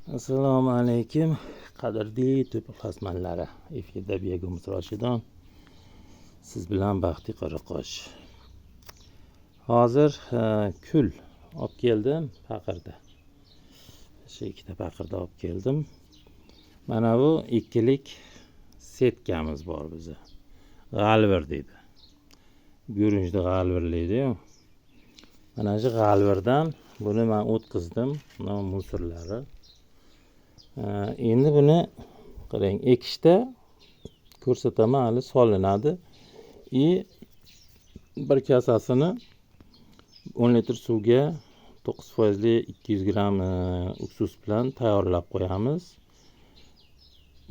Assalomu alaykum, qadrli YouTube ixlosmandlari. Efirda Begum Roshidon, siz bilan Baxti Qoraqosh. Hozir kul olib keldim paqirda. Shu ikkita paqirda olib keldim. Mana bu ikkilik setkamiz bor biza. G'alvir deydi. Guruchni g'alvirlaydi-yu. Mana shu g'alvirdan buni men o'tkazdim, mana мусор lari. Endi buni qarang, ekishda ko'rsataman, hali solinadi. И bir kasasini 10 litr suvga 9 foizli 200 gramm уксус bilan tayyorlab qo'yamiz.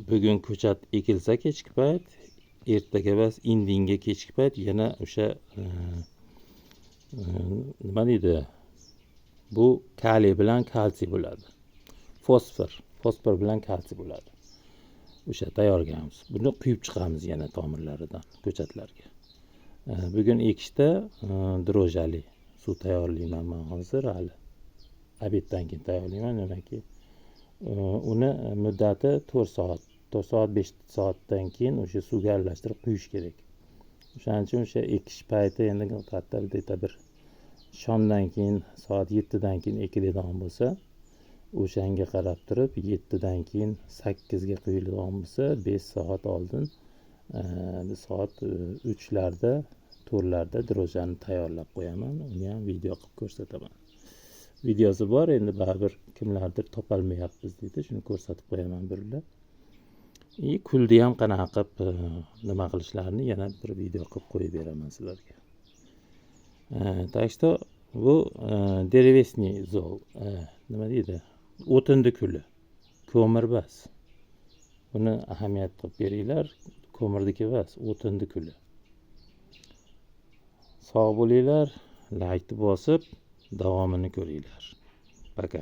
Bugun ko'chat ekilsa kechki payt, ertaga emas, indinga kechki payt yana o'sha nima deydi? Bu kaliy bilan kalsiy bo'ladi. Fosfor bilan kalsiy bo'ladi. O'sha tayyorlaymiz. Buni quyib chiqamiz yana tomirlaridan ko'chatlarga. Bugun ekishda дрожжи li suv tayyorlayman man hozir, hali обед dan keyin tayyorlayman, nimaki uni muddati 4 soat, 4 soat, 5 soatdan keyin o'sha suvga aralashtirib quyish kerak. O'shaning uchun o'sha ekish payti endi katta bitta bir shomdan keyin soat 7 dan keyin ekiladigan bo'lsa, o'shanga qarab turib 7 dan keyin 8 ga quyiladigan bo'lsa, 5 soat oldin soat 3larda, 4larda дрожжи ni tayyorlab qo'yaman. Uni ham video qilib ko'rsataman. Videosi bor, endi baribir kimlardir topolmayapmiz deydi, shuni ko'rsatib qo'yaman birla. И kulni ham qanaqa qilib nima qilishlarini yana bir video qilib qo'yib beraman sizlarga. Так что bu деревесный зол, nima deydi, o'tinni kuli, ko'mir emas. Buni ahamiyat qilib beringlar, ko'mirniki emas, o'tinni kuli. Sog' bo'linglar, laykni bosib davomini ko'ringlar. Пока.